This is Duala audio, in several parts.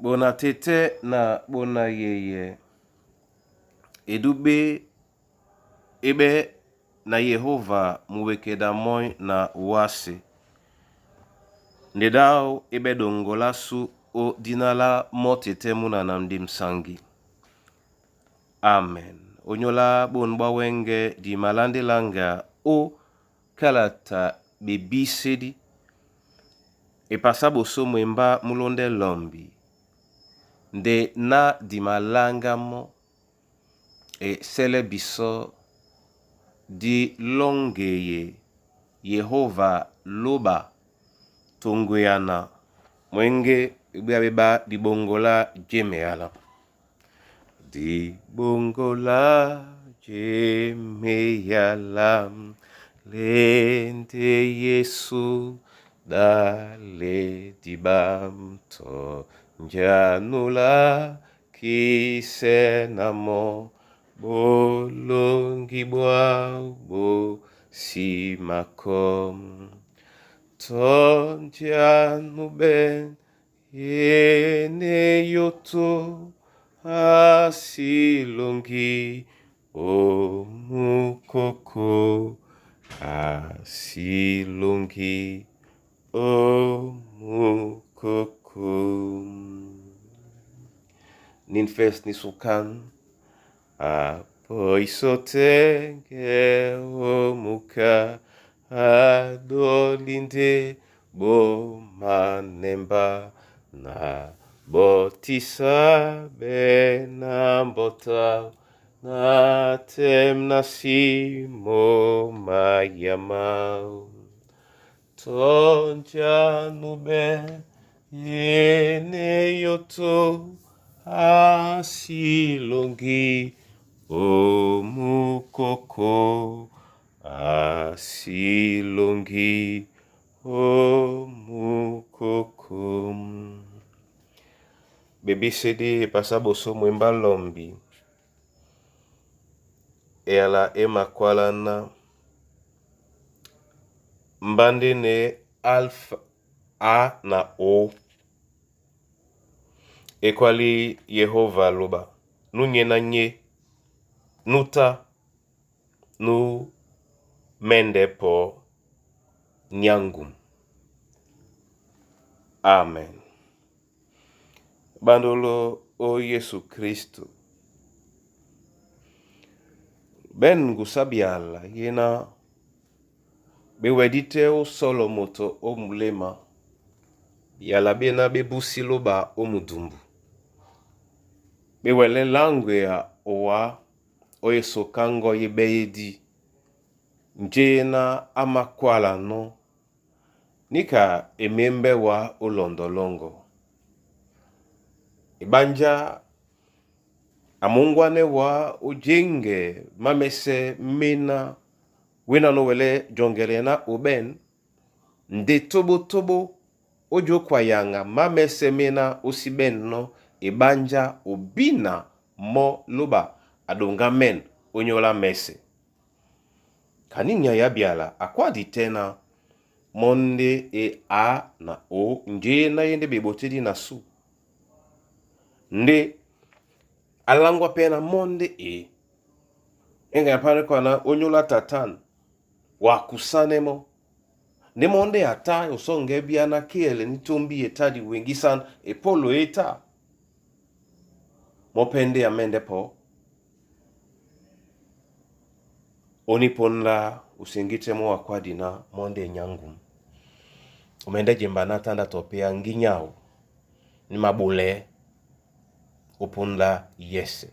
Bona tete na bona yeye edube ebe na Yehova muwekeda moi na wase. Ndedao ebe dongola su o dina la mo tete muna na ndimsangi. Amen. Onyola bon bwa wenge di malandelanga o kalata bebisedi epasa boso mwemba mulonde lombi nde na dimalanga mo esele biso di longeye Yehova loba tongweyana mwenge ebwe abeba dibongola jemeyala. Dibongola jemeyala lende Yesu dale dibamto njanula kisenamo bolongi bwa bosimako tonjanube yene yoto asilongi omukoko asilongi omukoko ninfes nisukan apoisotenge omuka adolinde bomanemba na botisa bena mbota na temna simo mayama tonjanube yene yoto asilongi omukoko asilongi omukoko. Bebisedi epasa boso mwemba lombi eyala emakwalana mbande ne alpha A na O ekwali Yehova loba nunye na nye nuta nu mende po nyangum. Amen. Bandolo o Yesu Kristo ben ngusabiala yena bewedite o solo moto o mulema yala bena bebusi loba o mudumbu bewele langwe ya owa oyesokango ye beyedi nje na amakwala no nika emembe wa olondolongo ebanja amungwane wa ojenge mamese mena wena no wele jongele na oben nde tobo tobo ojokwa yanga mamese mena osiben no ebanja obina mo loba adonga men onyola mese kaninya ya biala akwadi tena monde e a na o nje na yende bebotedi na su nde alangwa pe na monde e enga yapane kwa onyola tatan wakusanemo nde monde ata osonge bia na kiele nitombi etadi wengisan epolo eta mopende amende po oniponla usengite mo akwadi na monde nyangum omende jemba na tanda topea nginyao ni mabule oponla yese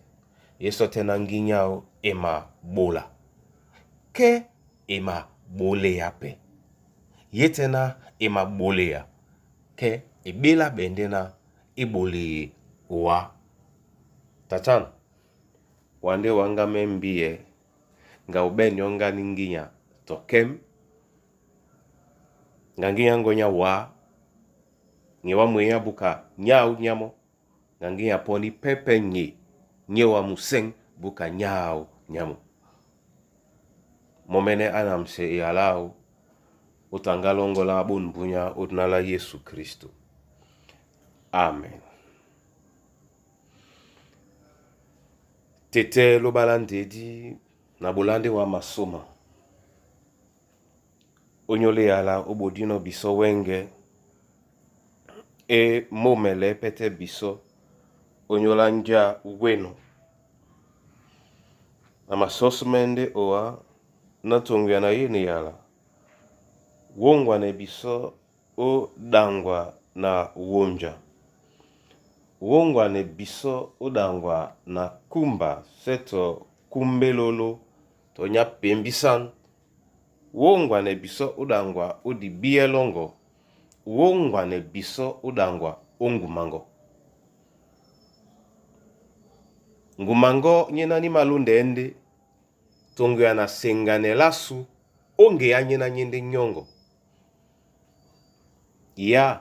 yeso tena nginyao ema bola ke ema bole yape ye tena ema bolea ke ebela bendena ebole wa tatan wande wanga membie nga ubeni onga ninginya tokem nga nginya ngonya wa ngewa mweya buka nyau nyamo nga nginya poni pepe nye nye wa museng buka nyau nyamo momene anamse eyalao otangalongola bonbunya otunala Yesu Kristo. Amen. Tete lobala ndedi na bolande wa masoma. Onyole yala obodino biso wenge e momele pete biso onyola nja weno. Na masoso mende oa na tongo na ye ne yala. Wongwa ne biso o dangwa na wonja. Wongwa ne biso o dangwa na kumba seto kumbelolo tonya pembisan. Wongwa ne biso o dangwa o di bielongo. Wongwa ne biso o dangwa o ngumango. Ngumango nyena ni malunda ende tongo ya na sengane lasu onge ya nyena nyende nyongo. Ya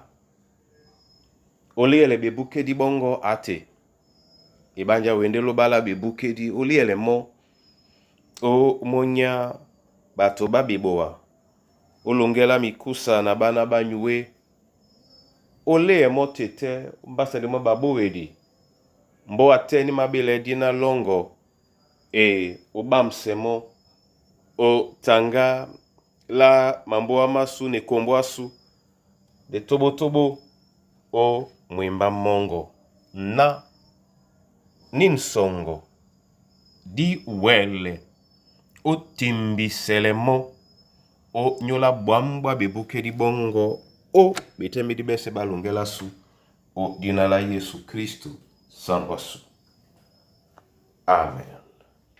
oliele bebukedi bongo ate ebanja wende lobala bebukedi oliele mo o monya bato babeboa olongela mikusa na bana banyuwe oleye mo tete mbasende mo babowedi mbo ateni mabele dina longo e obamse mo o tanga la mambo amasu ne kombo asu de tobotobo o mwimba mongo na ninsongo di wele o timbisele mo o nyola bwambwa bebukedi bongo o betemedi bese balongela su o dina la Yesu Kristu sangwa su. Amen.